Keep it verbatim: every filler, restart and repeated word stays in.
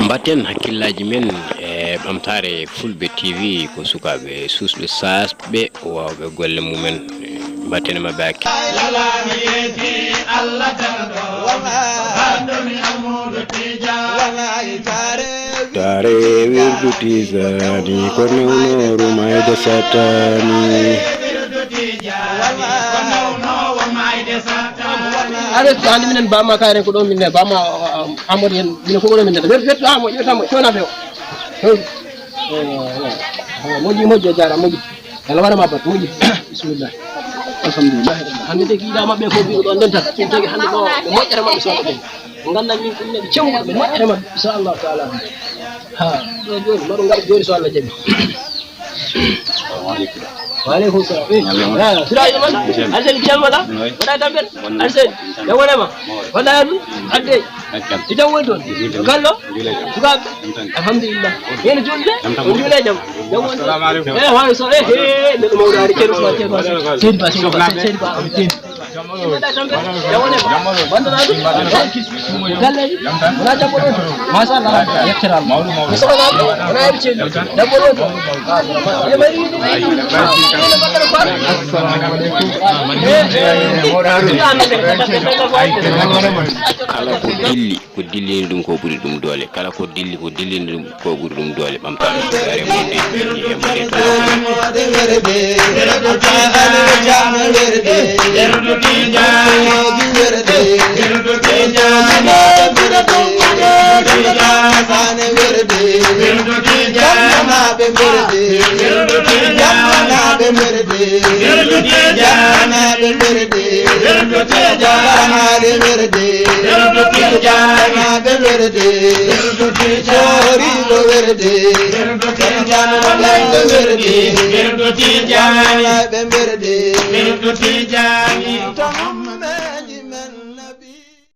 Mbatten hakkillaaji men e ɓamtaare Fulɓe T V, ko sukaaɓe suusɓe, saasɓe, waawɓe golle mumen. Mbatten e maɓɓe hakkille. Taare wirdu Tijaani ko newnooru mayde Sattaani. Aɗa hannde minen bamma kaaren ko ɗo min ne bamma Amadou en minen fof ko ɗo min ne. Wettu ha moƴƴi, wettu ha moƴƴi, cona few. Moƴƴi, moƴƴi, a jaaraama, moƴƴi. Yalla waɗa ma bat, moƴƴi. Bismillah. Alhamdulillah. Hannde de ko yiɗa maɓɓe ko mbiɗo ɗon dental. Ɗum tagi hannde ɗo ɓe moƴƴere maɓɓe so waɗa ɗum. Nganndan min ɗum ne ɓe cewɓe ɓe moƴƴere maɓɓe, inchallahu taala. Ha, ɗo jooni, maɗum ngar jooni so Allah jaɓi. Wa aleykum salam. Eh, ah, sira ino man? Arsel jam wala? Wala tamber? Arsel, jam wala ma? Wala yadu? Adde. Ita wonton. Kallo? Sukaɓe? Alhamdulillah. Yene julde? On juule jam. Jam wonton. Assalamu aleykum. Eh, wa aleykum salam. Eh, eh, neɗɗo mawɗo ari, Ceerno Usman, Ceerno Usman. Seydi Ba, Seydi Ba, Seydi Ba. Machallah, yettere Allah. Wona heɓi ceeɗu. Debbo ɗo to. Ɓe mari yiɗi. Kala ko dilli, ko dillini ɗum ko ɓuri ɗum doole. Kala ko dilli, ko dillini ɗum ko ɓuri ɗum doole. Ɓamtaare Fulɓe, are mum de, e mum de. Wirdu Tijaani. Wirdu Tijaani. Wirdu Tijaani.